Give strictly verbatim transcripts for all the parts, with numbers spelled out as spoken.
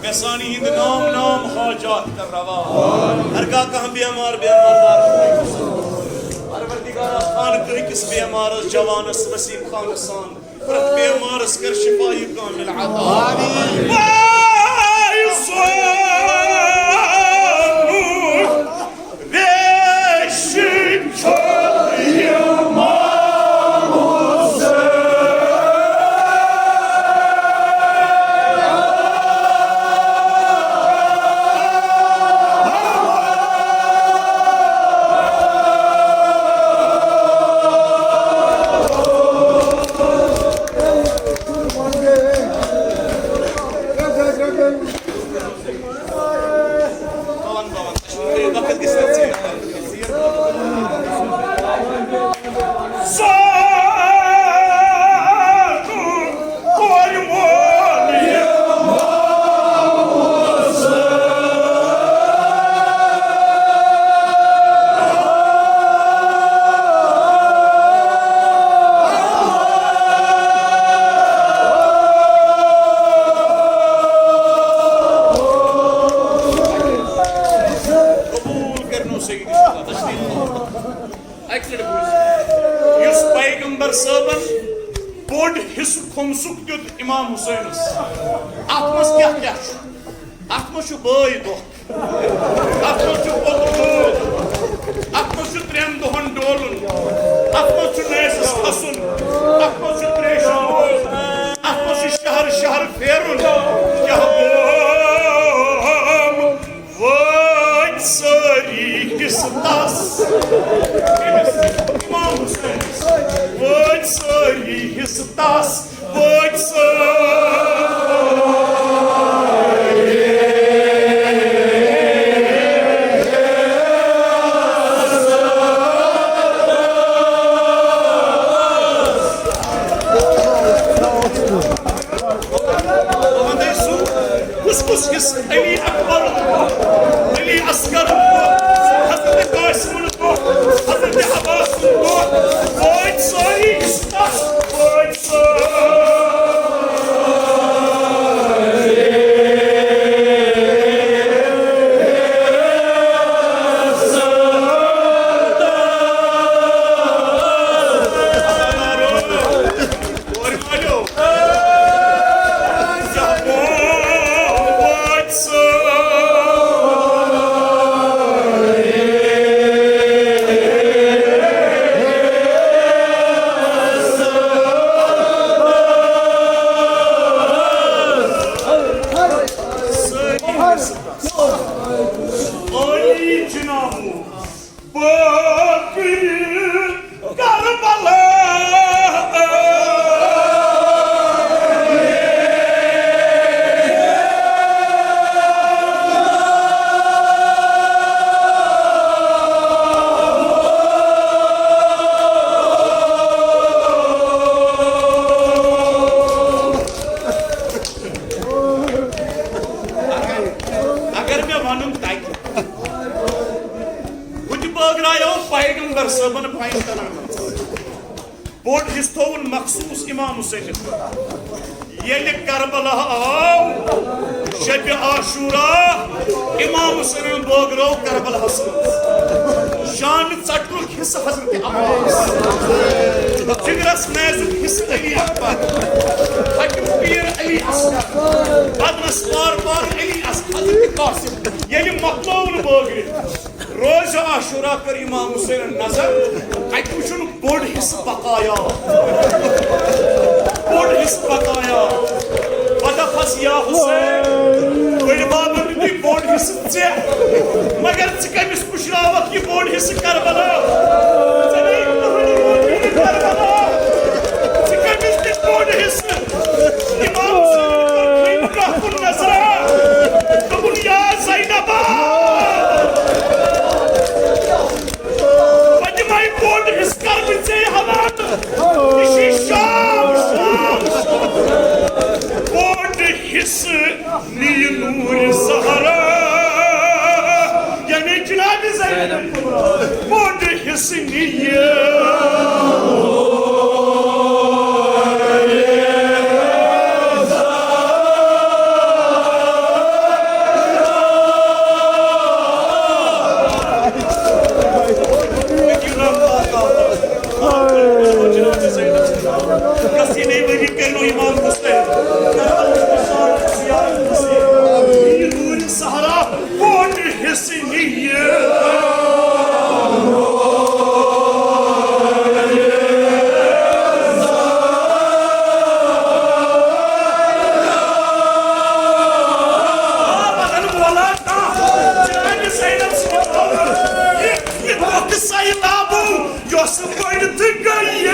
احسانی ہند نام نام حاجات کر روا۔ ہرگاہ کانٛہہ بیمار بیمار دار، پروردگارا، خانقاہ کِس بیمارس، جوانس، وسیم خانس سان پرٛٮ۪تھ بیمارس کر شفای کامل عطا۔ آمین۔ قبول کرنو سیدی صٲبہ، تشریف۔ اکہِ لٹہِ بوٗزِو، یُس پیغمبر صٲبن بوٚڑ حصہٕ کھوٚمسُک دیُت امام حسینس، اتھ منٛز کیٛاہ کیٛاہ چھُ؟ اتھ منٛز چھُ بٲے دۄکھ، اتھ منٛز چھُ پوٚت لوگ، اتھ منٛز چھُ ترٛٮ۪ن دۄہن ڈولُن، اتھ منٛز چھُ نیزس کھسُن، اتھ منٛز چھُ تریشہِ لوگ، اتھ منٛز چھُ شہر شہر پھیرُن۔ کیٛاہ گوٚو؟ وٲتۍ سٲری حصہٕ تس۔ أمِس امام حسینس۔ وٲتۍ سٲری حصہٕ تس۔ وٲتۍ سٲری۔ وۄنۍ وَنَے سُہ، کُس کُس حصہٕ علی اکبر، علی اصغر، حضرت قاسم، حضرت عباس، وٲتۍ سٲری حصہٕ، وٲتۍ سٲری۔ عالی جنابو، باقی کربلا۔ اگر مےٚ ونُن تتہِ، بہٕ تہِ بٲگراوو پیغمبر صٲبن پننہِ طرفہٕ۔ بوٚڑ حصہٕ تھوٚوُن مخصوص امام حسینس پٮ۪ٹھ۔ ییٚلہِ کربلا آو، شبِ عاشورا، امام حسینن بٲگرٲو کربلاہس منٛز۔ شانہٕ ژٹنُک حصہٕ حضرت عباس، جگرس نیزُک حصہٕ علی اکبر، ہٹیُک پیٖر علی اصغر، بدنس پار پار علی اصغر، حضرت قاسم۔ ییٚلہِ مۄکلووُن بٲگرِتھ، روزِ عاشورا کٔر امام حسینن نظر، اتہِ وُچھُن بوٚڑ حصہٕ بقایا، بوٚڑ حصہٕ بقایا۔ پتہٕ پھس یا حسین، بٔڑۍ بابن دیُت یہِ بوٚڑ حصہٕ ژےٚ، مگر ژٕ کٔمِس پُشراوکھ یہِ بوٚڑ حصہٕ کربلا؟ ژےٚ نے کٕہٕنۍ ووٚن یہِ کربلا۔ ژٕ کٔمِس دِکھ بوٚڑ حصہٕ؟ امام حسینن کٔر برٛونٛہہ کُن نظرا، دوٚپُن، یا زینبا، پٔتمہِ بوٚڑ حصہٕ کر بہٕ ژےٚ حوالہٕ۔ یہِ چھُ شام، شام، شام۔ بوٚڑ حصہٕ نِیہِ نوٗرِ زہرا، یعنی جناب زینب کُبرا۔ بوٚڑ حصہٕ نِیہِ۔ بڑتھ گئی۔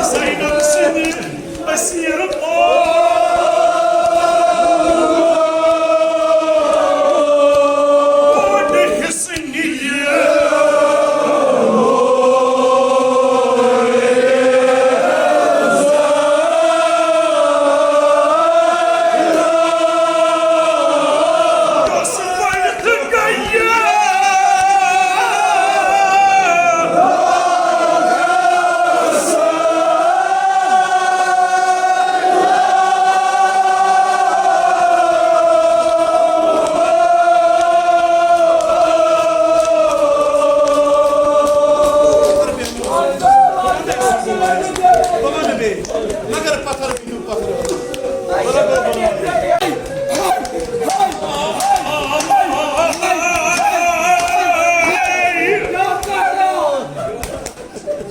زینب سٕنٛدِ اسیر پوٹ حصہٕ نِیہِ۔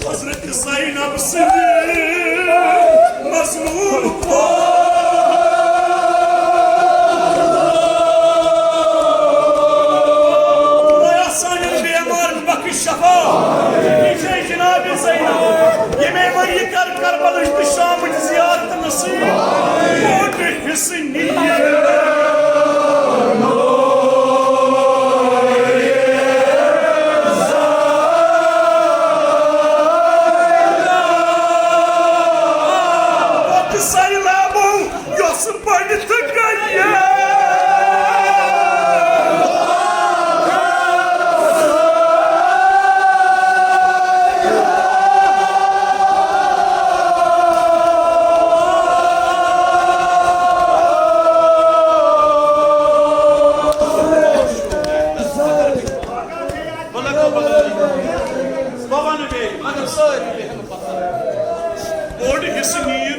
حضرت زینب سٕنٛدِ مظلوم کور۔ خدایا سانٮ۪ن بیمارن بخش شفا۔ یہِ چھے جناب زینب، ییٚمے ؤری کر کربلٕچ تہٕ شامٕچ زیارت نصیب۔ بوٚڑ حصہٕ نِیہِ۔ پتہٕ سیلابو یۄس بٔڑ تہٕ گٔیہِ۔ بہٕ لگاو بغٲرٕے۔ بہٕ وَنہٕ بیٚیہِ، مگر سٲری بیٚہن پَتہٕ۔ بوٚڑ حصہٕ نِیہِ۔